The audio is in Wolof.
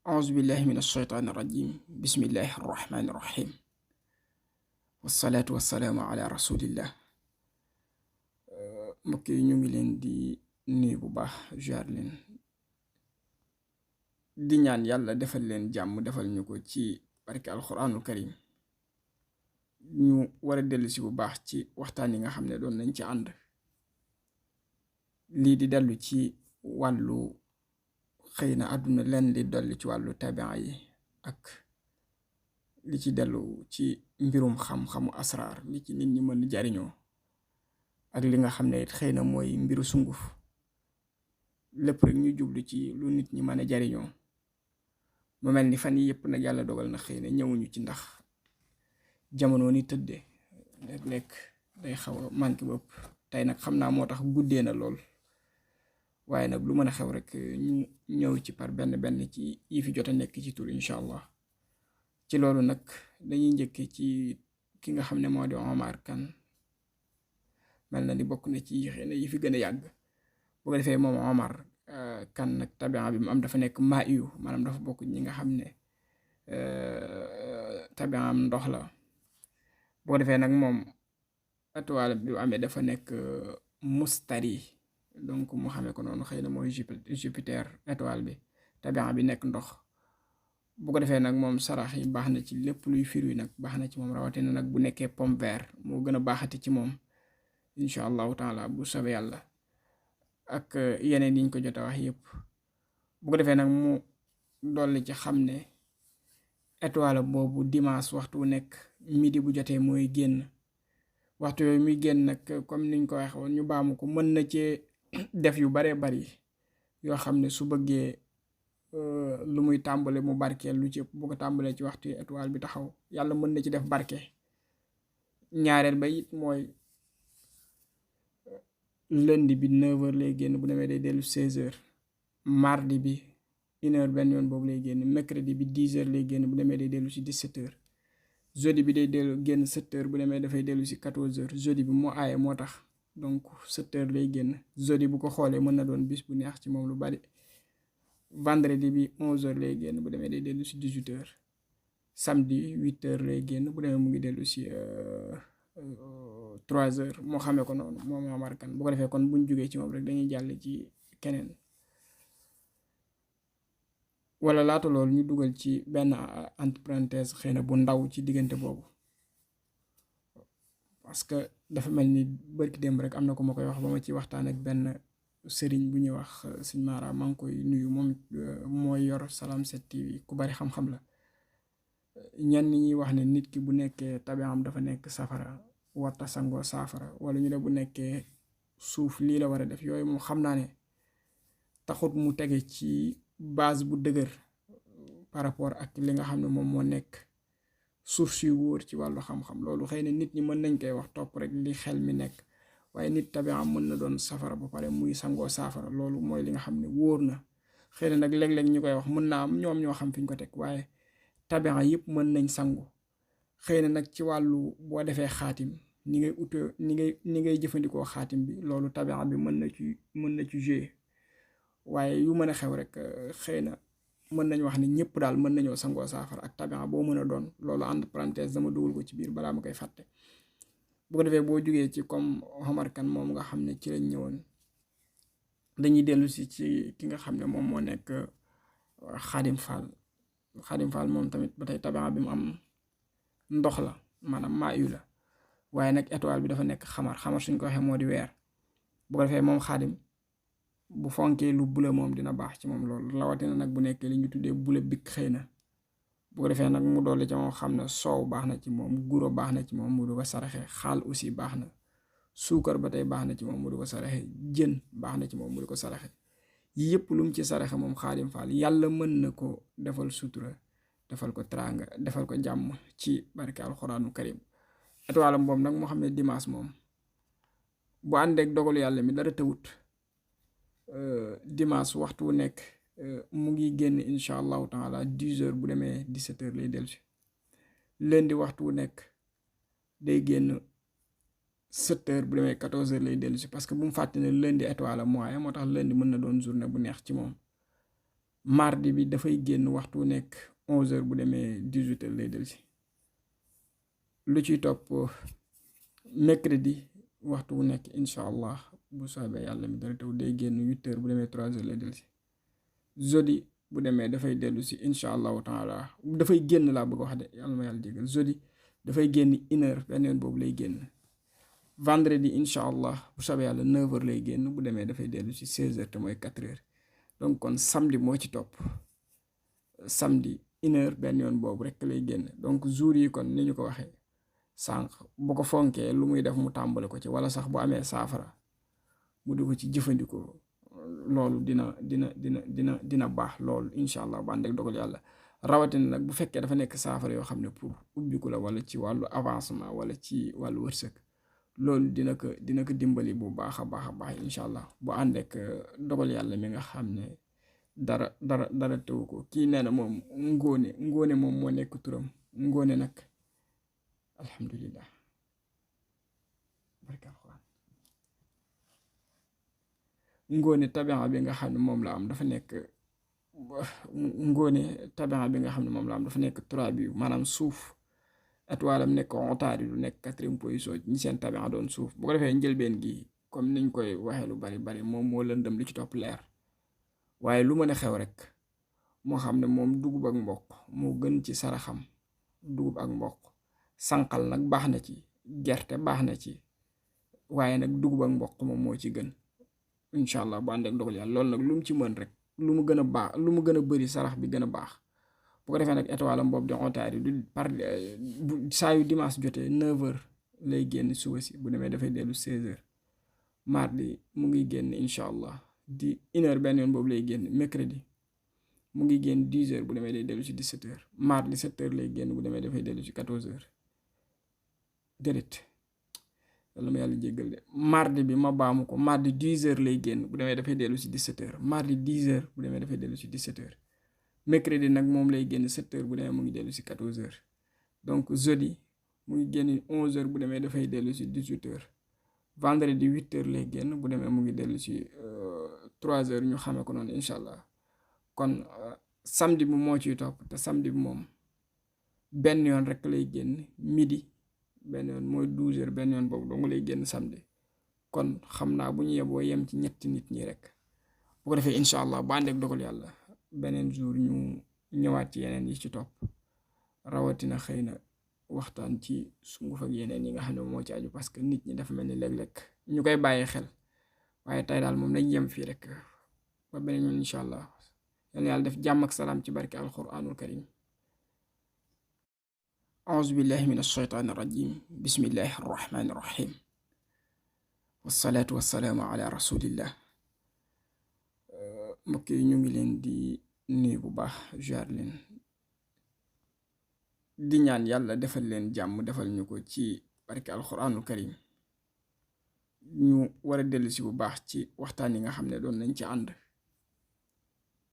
auzu billahi min alsheytaani irrajim bismillahi arrahmani irrahim wassalaatu wassalaamu ala rasulillah. mbokk yi ñu ngi leen di nuyu bu baax jaar leen di ñaan yàlla defal leen jàmm defal ñu ko ci barke alxuraanul karim. ñu war a dellu si bu baax ci waxtaan yi nga xam ne doon nañ ci ànd. lii di dellu ci wàllu xëy na àdduna leen di dolli ci wàllu tabia yi ak li ci dellu ci mbirum xam-xamu asraar li ci nit ñi mën jariñoo ak li nga xam ne it xëy na mooy mbiru sunguf. lépp rek ñu jublu ci lu nit ñi mën a jariñoo. mu mel ni fan yi yëpp nag yàlla dogal na xëy na ñëwuñu ci ndax jamono ni tëdde léeg-léeg day xaw a manqué bopp. tey nag xam naa moo tax guddee na lool, waaye nag lu mën a xew rek ñu ñëw ci par benn ci yi fi jot a nekk ci tur incha allah. ci loolu nag dañuy njëkkee ci ki nga xam ne moo di Omar Kane. mel na ni bokk na ci xëy na yi fi gën a yàgg. bu ko defee moom Omar Kane nag tabia bi mu am dafa nekk maa yu maanaam dafa bokk ñi nga xam ne tabia am ndox la. bu ko defee nag moom étoile bi amee dafa nekk mustari, donc mu xamee ko noonu xëy na mooy Jupiter étoile bi tabia bi nekk ndox. bu ko defee nag moom sarax yi baax na ci lépp luy fruit nag baax na ci moom, rawatina nag bu nekkee pomme vert moo gën a baaxati ci moom incha allahu taala bu soobee yàlla, ak yeneen yiñ ko jot a wax yëpp. bu ko defee nag mu dolli ci xam ne étoile boobu dimanche waxtu wu nekk midi bu jotee mooy génn. waxtu yooyu muy génn nag comme niñ ko waxee woon ñu baamu ko, mën na cee def yu baree bari yoo xam ne su bëggee lu muy tàmbale mu barkeel lu ci bu ko tàmbalee ci waxtu étoile bi taxaw yàlla mën na ci def barke. ñaareel ba it mooy lundi bi 9h lay génn, bu demee day dellu 16h. mardi bi 1h benn yoon boobu lay génn. mercredi bi 10h lay génn, bu demee day dellu si 17h. jeudi bi day dellu génn 7h, bu demee dafay dellu si 14h. jeudi bi moo aaye moo tax donc 7h lay génn. jeudi bu ko xoolee mën na doon bis bu neex ci moom lu bari. vendredi bi 11h lay génn, bu demee day dellu si 18h. samedi 8h lay génn, bu demee mu ngi dellu si 3h. moo xamee ko noonu moom Omar Kane. bu ko defee kon buñ jógee ci moom rek dañuy jàll ci keneen, wala laata loolu ñu dugal ci benn entre parenthèse xëy na bu ndaw ci diggante boobu, parce que dafa mel ni bërki démb rek am na ko ma koy wax ba ma ci waxtaan ak benn sëriñ bu ñuy wax sëñ Mara, maa ngi koy nuyu. moom mooy yor Salam 7 TV, ku bari xam-xam la. ñenn ñi wax ne nit ki bu nekkee tabiam dafa nekk safara warta sangoo saafara, wala ñu ne bu nekkee suuf lii la war a def. yooyu moom xam naa ne taxut mu tege ci base bu dëgër par rapport ak li nga xam ne moom moo nekk source yu wóor ci wàllu xam-xam. loolu xëy na nit ñi mën nañ koy wax topp rek li xel mi nekk, waaye nit tabiam mën na doon safara ba pare muy sangoo saafara. loolu mooy li nga xam ne wóor na. xëy na nag léeg-léeg ñu koy wax mën naa am ñoom ñoo xam fi ñu ko teg, waaye tabian yëpp mën nañ sangu. xëy na nag ci wàllu boo defee xaatim ni ngay utee ni ngay jëfandikoo xaatim bi, loolu tabian bi mën na ci jouer. waaye yu mën a xew rek xëy na mën nañ wax ne ñëpp daal mën nañoo sangoo saafara ak tabian boo mën a doon. loolu entre parenthèse dama dugal ko ci biir balaa ma koy fàtte. bu ko defee boo jugee ci comme Omar Kane moom nga xam ne ci lañ ñëwoon, dañuy dellu si ci ki nga xam ne moom moo nekk Xaadim Fall. Xaadim Fall moom tamit ba tey tabian bi mu am ndox la, maanaam maa yu la, waaye nag étoile bi dafa nekk xamar. suñ ko waxee moo di weer. bu ko defee moom Xaadim bu fonkee lu bule moom dina baax ci moom loolu, rawatina nag bu nekkee li ñu tuddee bule bikk xëy na. bu ko defee nag mu dolli ci moom xam ne soow baax na ci moom, guro baax na ci moom mu du ko saraxe, xaal aussi baax na, suukar ba tey baax na ci moom mu du ko saraxe, jën baax na ci moom mu du ko saraxe. yëpp lu mu ci saraxe moom Xaadim Fall yàlla mën na ko defal sutura, defal ko teraanga, defal ko jàmm ci barke alxuraanu karim. étoile am boobu nag moo xam ne dimanche moom bu àndeek dogalu yàlla mi dara tëwut, dimanche waxtu wu nekk mu ngi génn incha allahu taala 10h, bu demee 17h lay dellusi. lundi waxtu wu nekk day génn 7h, bu demee 14h lay dellusi, parce que bu mu fàtte ne lundi étoile moyen moo tax lundi mën na doon journée bu neex ci moom. mardi bi dafay génn waxtu nekk 11h bu demee 18h lay dellusi. lu ciy topp mercredi waxtu wu nekk incha allah bu soobee yàlla mi dara taw day génn 8h bu demee 3h lay dellusi. jeudi bu demee dafay dellu si incha allahu taala dafay génn laa bëgg wax de yàlla ma yàlla jégal. jeudi dafay génn 1h benn yoon boobu lay génn. vendredi incha allah bu soobee yàlla 9h lay génn bu demee dafay dellu si 16h te mooy 4h. donc kon samedi moo ci topp samedi 1h benn yoon boobu rek lay génn. donc jour yi kon ni ñu ko waxee sànq bu ko fonkee lu muy def mu tàmbale ko ci wala sax bu amee saafara mu di ko ci jëfandikoo loolu dina baax loolu incha allah bu ànd ak dogal yàlla. rawatina nag bu fekkee dafa nekk saafara yoo xam ne pour ubbiku la wala ci wàllu avancement wala ci wàllu wërsëg loolu dina ko dimbali bu baax a baax incha allah bu ànd ak dogal yàlla mi nga xam ne dara teewu ko. kii nee na moom ngóone moom moo nekk turam ngóone nag alhamdulillah barka alxuraan. ngóone tabixa bi nga xam ne moom la am dafa nekk ngóone tabixa bi nga xam ne moom la am dafa nekk 3 bi maanaam suuf étoile am nekk otaari du nekk 4e position ñi seen tabixa doon suuf. bu ko defee njëlbeen gi comme niñ koy waxee lu bari moom moo lëndëm li ci topp leer. waaye lu mën a xew rek moo xam ne moom dugub ak mboq moo gën ci saraxam. dugub ak mboq sànqal nag baax na ci, gerte baax na ci, waaye nag dugub ak mboq moom moo ci gën incha allah bu ànd ak dogal yàlla. loolu nag lu mu ci mën rek lu mu gën a baax lu mu gën a bëri sarax bi gën a baax. bu ko defee nag étoile am boobu di otaari du par saa yu dimanche jotee 9h lay génn suba si bu demee dafay dellu 16h. mardi mu ngi génn incha allah di 1h benn yoon boobu lay génn. mercredi mu ngi génn 10h bu demee day dellu si 17h. mardi 7h lay génn bu demee dafay dellu si 14h. déedéet yàlla ma yàlla jéggal de mardi bi ma baamu ko mardi 10h lay génn bu demee dafay dellu si 17h. mardi 10h bu demee dafay dellu si 17h. mercredi nag moom lay génn 7h bu demee mu ngi dellu si 14h. donc jeudi mu ngi génn 11h bu demee dafay dellu si 18h. vendredi 8h lay génn bu demee mu ngi dellu si 3h ñu xamee ko noonu incha allah. kon samedi bi moo ciy topp te samedi bi moom benn yoon rek lay génn midi benn yoon mooy 12h benn yoon boobu dong lay génn samedi. kon xam naa bu ñu yeboo yem ci ñetti nit ñi rek bu ko defee incha allah bu ànd ak dogal yàlla beneen jour ñu ñëwaat ci yeneen yi ci topp rawatina xëy na waxtaan ci sunguf ak yeneen yi nga xam ne moo ci aju parce que nit ñi dafa mel ni léeg-léeg ñu koy bàyyi xel waaye tey daal moom lañ yem fii rek ba beneen yoon incha allah. yal na yàlla def jàmm ak salaam ci barke alquranul karim. auzu billahi min ashaytaani rajim bismillahi arrahmani irrahim wasalaatu wasalaamu ala rasulillah. mbokk yi ñu ngi leen di nuyu bu baax jaar leen di ñaan yàlla defal leen jàmm defal ñu ko ci barke alquranul karim. ñu war a dellu si bu baax ci waxtaan yi nga xam ne doon nañ ci ànd